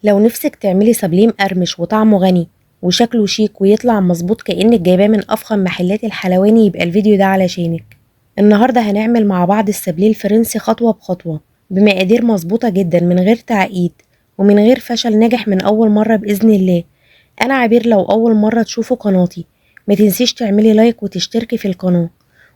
لو نفسك تعملي سابليه مقرمش وطعمه غني وشكله شيك ويطلع مظبوط كأنك جايباه من أفخم محلات الحلواني، يبقى الفيديو ده علشانك. النهارده هنعمل مع بعض السابليه الفرنسي خطوة بخطوة بمقادير مظبوطة جدا من غير تعقيد ومن غير فشل، ناجح من أول مرة بإذن الله. أنا عبير، لو أول مرة تشوفوا قناتي ما تنسيش تعملي لايك وتشتركي في القناة،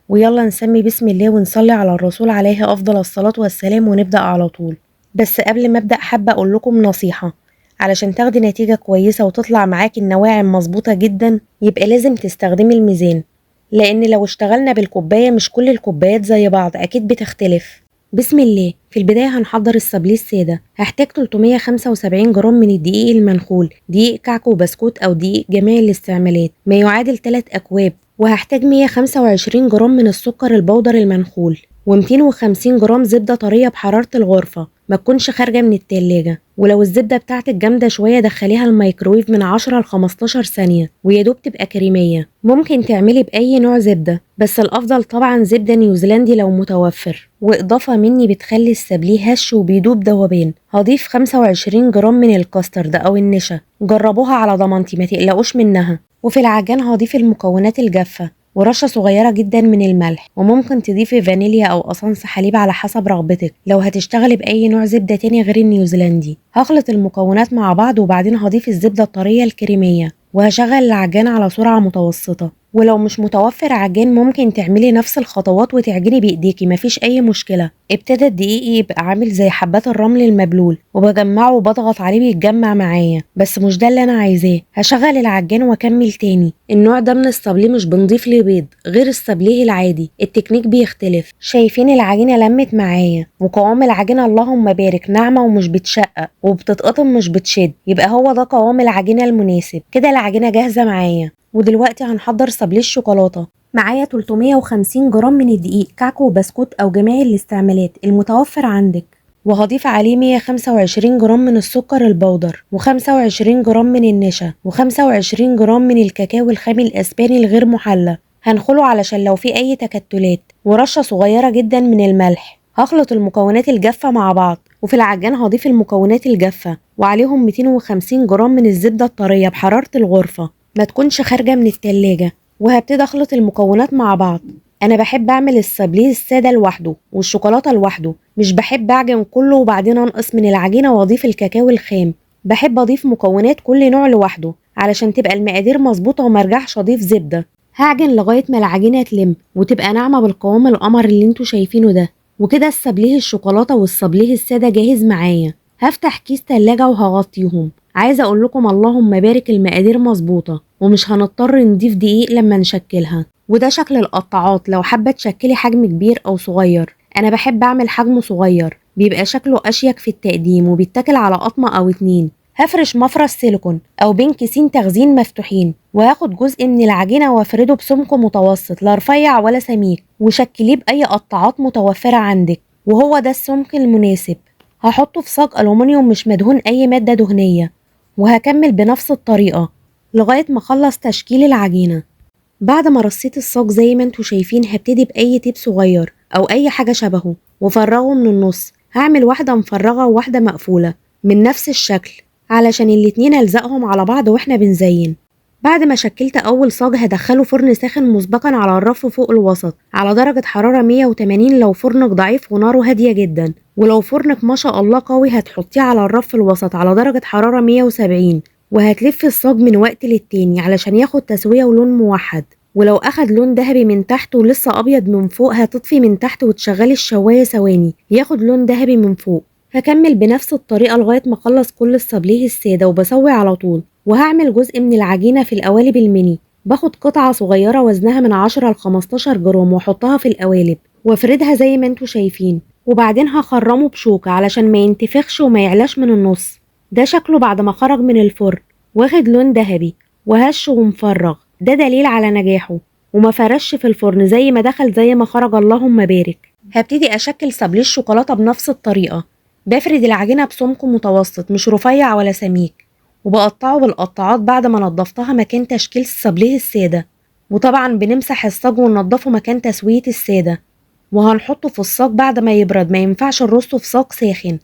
ويلا نسمي بسم الله ونصلي على الرسول عليه أفضل الصلاة والسلام ونبدأ على طول. بس قبل ما أبدأ حابة أقول لكم نصيحة، علشان تاخدي نتيجة كويسة وتطلع معاكي النواعم مظبوطة جدا يبقى لازم تستخدمي الميزان، لأن لو اشتغلنا بالكوباية مش كل الكوبايات زي بعض، أكيد بتختلف. بسم الله. في البداية هنحضر السابليه السادة. هحتاج 375 جرام من الدقيق المنخول، دقيق كعك وبسكوت أو دقيق جميع الاستعمالات، ما يعادل 3 أكواب. وهحتاج 125 جرام من السكر البودر المنخول، و250 جرام زبدة طرية بحرارة الغرفة، ما تكونش خارجة من التلاجة. ولو الزبدة بتاعتك جامدة شوية دخليها الميكرويف من 10 ل 15 ثانية ويا دوب تبقى كريمية. ممكن تعملي بأي نوع زبدة، بس الأفضل طبعا زبدة نيوزيلندي لو متوفر. وإضافة مني بتخلي السابليه هش وبيدوب ذوبان، هضيف 25 جرام من الكاسترد أو النشا، جربوها على ضمانتي ما تقلقوش منها. وفي العجان هضيف المكونات الجافة ورشة صغيرة جدا من الملح، وممكن تضيفي فانيليا أو قصنص حليب على حسب رغبتك لو هتشتغلي بأي نوع زبدة تاني غير النيوزيلندي. هخلط المكونات مع بعض وبعدين هضيف الزبدة الطرية الكريمية وهشغل العجان على سرعة متوسطة. ولو مش متوفر عجان ممكن تعملي نفس الخطوات وتعجني بايديكي، مفيش اي مشكلة. ابتدى الدقيق يبقى عامل زي حبات الرمل المبلول، وبجمعه وبضغط عليه بيتجمع معايا، بس مش ده اللي انا عايزاه. هشغل العجان واكمل تاني. النوع ده من السابليه مش بنضيف ليه بيض غير السابليه العادي، التكنيك بيختلف. شايفين العجينة لمت معايا وقوام العجينة اللهم بارك ناعمة ومش بتشقق وبتتقطم مش بتشد، يبقى هو ده قوام العجينة المناسب. كده العجينة جاهزة معايا. ودلوقتي هنحضر سابليه الشوكولاتة. معايا 350 جرام من الدقيق كعك وبسكوت او جميع الاستعمالات المتوفر عندك، وهضيف عليه 125 جرام من السكر البودر، و25 جرام من النشا، و25 جرام من الكاكاو الخام الاسباني الغير محلى، هنخله علشان لو في اي تكتلات، ورشه صغيرة جدا من الملح. هخلط المكونات الجافه مع بعض، وفي العجان هضيف المكونات الجافه وعليهم 250 جرام من الزبدة الطريه بحرارة الغرفة، ما تكونش خارجه من التلاجة. وهبتدي اخلط المكونات مع بعض. انا بحب اعمل السابليه السادة لوحده والشوكولاته لوحده، مش بحب اعجن كله وبعدين انقص من العجينة واضيف الكاكاو الخام. بحب اضيف مكونات كل نوع لوحده علشان تبقى المقادير مظبوطة وما ارجعش اضيف زبدة. هعجن لغاية ما العجينة تلم وتبقى ناعمة بالقوام القمر اللي انتوا شايفينه ده. وكده السابليه الشوكولاتة والسابليه السادة جاهز معايا. هفتح كيس تلاجة وهغطيهم. عايزه اقول لكم اللهم بارك المقادير مظبوطة ومش هنضطر نضيف دقيق لما نشكلها. وده شكل القطعات لو حابة تشكلي حجم كبير او صغير. انا بحب اعمل حجم صغير بيبقى شكله اشيك في التقديم وبيتاكل على قطمه او اتنين. هفرش مفرش سيليكون او بين كيسين تخزين مفتوحين، وهاخد جزء من العجينة وافرده بسمك متوسط لا رفيع ولا سميك، وشكليه باي قطعات متوفرة عندك، وهو ده السمك المناسب. هحطه في صاج الومنيوم مش مدهون اي مادة دهنية، وهكمل بنفس الطريقة لغاية ما اخلص تشكيل العجينة. بعد ما رصيت الصاج زي ما انتوا شايفين هبتدي باي tape صغير او اي حاجة شبهه وفرغه من النص. هعمل واحدة مفرغة وواحدة مقفولة من نفس الشكل علشان الاتنين الزقهم على بعض واحنا بنزين. بعد ما شكلت اول صاج هدخله فرن ساخن مسبقا على الرف فوق الوسط على درجة حرارة 180 لو فرنك ضعيف وناره هادية جدا، ولو فرنك ما شاء الله قوي هتحطيه على الرف الوسط على درجة حرارة 170، وهتلفي الصاج من وقت للتاني علشان ياخد تسوية ولون موحد. ولو اخد لون ذهبي من تحت ولسه ابيض من فوق هتطفي من تحت وتشغلي الشواية ثواني ياخد لون ذهبي من فوق. هكمل بنفس الطريقة لغاية ما اخلص كل السابليه السادة وبسوي على طول. وهعمل جزء من العجينة في القوالب الميني، باخد قطعة صغيرة وزنها من 10 ل 15 جرام واحطها في القوالب وافردها زي ما انتوا شايفين، وبعدين هخرمه بشوكة علشان ما ينتفخش وما يعلاش من النص. ده شكله بعد ما خرج من الفرن، واخد لون ذهبي وهش ومفرغ، ده دليل على نجاحه وما فرش في الفرن، زي ما دخل زي ما خرج اللهم بارك. هبتدي اشكل سابليه الشوكولاتة بنفس الطريقة. بفرد العجينة بسمك متوسط مش رفيع ولا سميك، وبقطعه بالقطعات بعد ما نضفتها مكان تشكيل السابليه السادة. وطبعا بنمسح الصاج وننضفه مكان تسويه السادة، وهنحطه في الصاج بعد ما يبرد، ما ينفعش نرصه في صاج ساخن.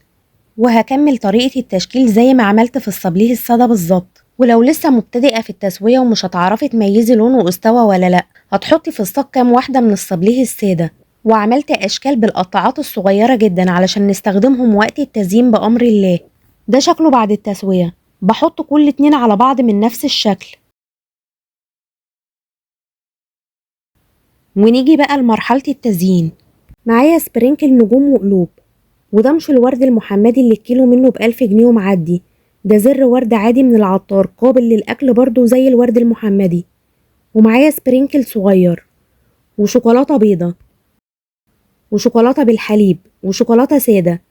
وهكمل طريقة التشكيل زي ما عملت في الصابليه السادة بالظبط. ولو لسه مبتدئة في التسوية ومش هتعرفي تميزي لونه استوى ولا لا، هتحطي في الصاج كام واحدة من الصابليه السادة. وعملت اشكال بالقطعات الصغيرة جدا علشان نستخدمهم وقت التزيين بأمر الله. ده شكله بعد التسوية. بحط كل 2 على بعض من نفس الشكل. ونيجي بقى لمرحلة التزيين. معايا sprinkle نجوم وقلوب، وده مش الورد المحمدي اللي الكيلو منه ب1000 جنيه ومعدي، ده زر ورد عادي من العطار قابل للأكل برضو زي الورد المحمدي. ومعايا sprinkle صغير، وشوكولاتة بيضة، وشوكولاتة بالحليب، وشوكولاتة سادة.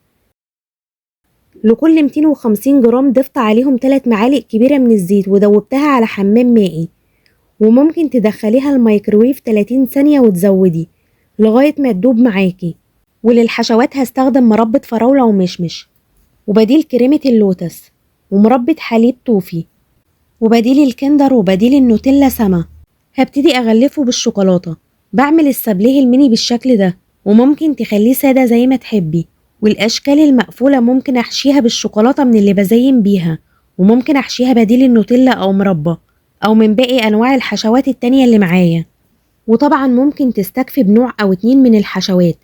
لكل 250 جرام ضفت عليهم 3 معالق كبيرة من الزيت ودوبتها على حمام مائي، وممكن تدخليها الميكروويف 30 ثانية وتزودي لغاية ما تدوب معاكي. وللحشوات هستخدم مربى فراولة ومشمش، وبديل كريمة اللوتس، ومربى حليب توفي، وبديل الكندر، وبديل النوتيلا سما. هبتدي أغلفه بالشوكولاتة. بعمل السابليه الميني بالشكل ده، وممكن تخليه سادة زي ما تحبي. والأشكال المقفولة ممكن أحشيها بالشوكولاتة من اللي بزين بيها، وممكن أحشيها بديل النوتيلا أو مربى أو من باقي أنواع الحشوات التانية اللي معايا. وطبعا ممكن تستكفي بنوع أو 2 من الحشوات،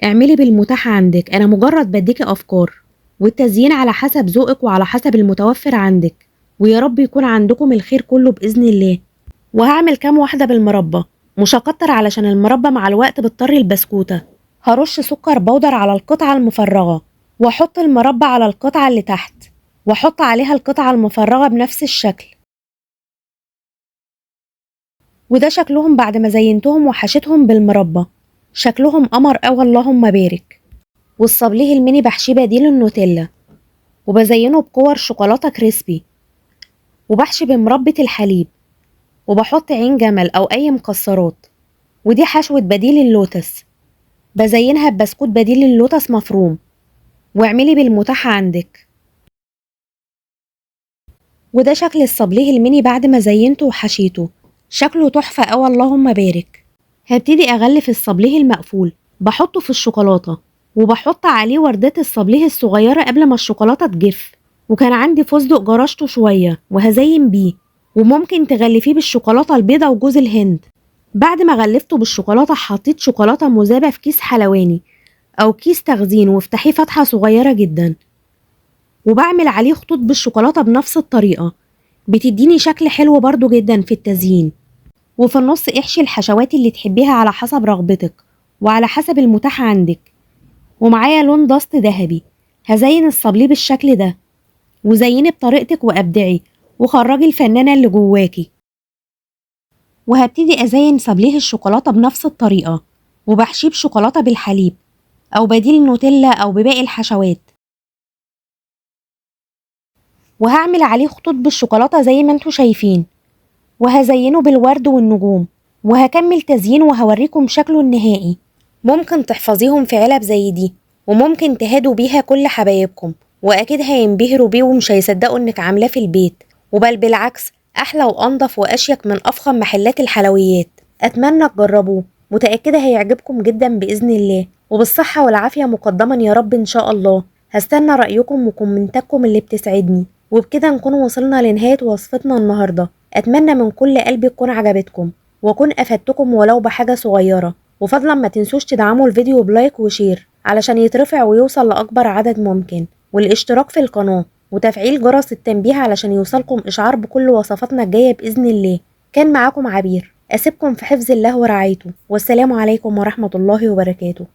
اعملي بالمتاح عندك، أنا مجرد بديكي أفكار. والتزيين على حسب ذوقك وعلى حسب المتوفر عندك، ويا رب يكون عندكم الخير كله بإذن الله. وهعمل كام واحدة بالمربى، مش هكتر علشان المربى مع الوقت بتطري البسكوتة. هرش سكر بودر على القطعة المفرغة، واحط المربى على القطعة اللي تحت، واحط عليها القطعة المفرغة بنفس الشكل. وده شكلهم بعد ما زينتهم وحشتهم بالمربى، شكلهم قمر قوي اللهم بارك. والصابليه الميني بحشيه بديل النوتيلا، وبزينه بكور شوكولاتة crispy، وبحشي بمربى الحليب، وبحط عين جمل او اي مكسرات. ودي حشوة بديل اللوتس، بزينها ببسكوت بديل اللوتس مفروم، واعملي بالمتاح عندك. وده شكل الصابليه الميني بعد ما زينته وحشيته، شكله تحفة قوي اللهم بارك. هبتدي اغلف الصابليه المقفول، بحطه في الشوكولاتة، وبحط عليه وردات الصابليه الصغيرة قبل ما الشوكولاتة تجف. وكان عندي فستق جرشته شوية وهزين بيه، وممكن تغلفيه بالشوكولاتة البيضة وجوز الهند. بعد ما غلفته بالشوكولاتة حطيت شوكولاتة مذابة في كيس حلواني أو كيس تخزين، وافتحيه فتحة صغيرة جدا، وبعمل عليه خطوط بالشوكولاتة بنفس الطريقة، بتديني شكل حلو برضو جدا في التزيين. وفي النص احشي الحشوات اللي تحبيها على حسب رغبتك وعلى حسب المتاح عندك. ومعايا لون dust ذهبي، هزين الصابليه بالشكل ده، وزيني بطريقتك وابدعي وخرجي الفنانة اللي جواكي. وهبتدي ازين صابليه الشوكولاتة بنفس الطريقة، وبحشيه بشوكولاتة بالحليب او بديل نوتيلا او بباقي الحشوات، وهعمل عليه خطوط بالشوكولاتة زي ما انتوا شايفين، وهزينه بالورد والنجوم، وهكمل تزيين وهوريكم شكله النهائي. ممكن تحفظيهم في علب زي دي، وممكن تهادوا بيها كل حبايبكم، واكيد هينبهروا بيه ومش هيصدقوا انك عاملاه في البيت، وبل بالعكس احلى وانضف واشيك من افخم محلات الحلويات. اتمنى تجربوه، متاكده هيعجبكم جدا باذن الله، وبالصحه والعافيه مقدما يا رب ان شاء الله. هستنى رايكم وكومنتاتكم اللي بتسعدني. وبكده نكون وصلنا لنهايه وصفتنا النهارده. اتمنى من كل قلبي تكون عجبتكم واكون افدتكم ولو بحاجه صغيره. وفضلا ما تنسوش تدعموا الفيديو ب like و share علشان يترفع ويوصل لاكبر عدد ممكن، والاشتراك في القناه وتفعيل جرس التنبيه علشان يوصلكم اشعار بكل وصفاتنا الجايه باذن الله. كان معاكم عبير، اسيبكم في حفظ الله ورعايته، والسلام عليكم ورحمه الله وبركاته.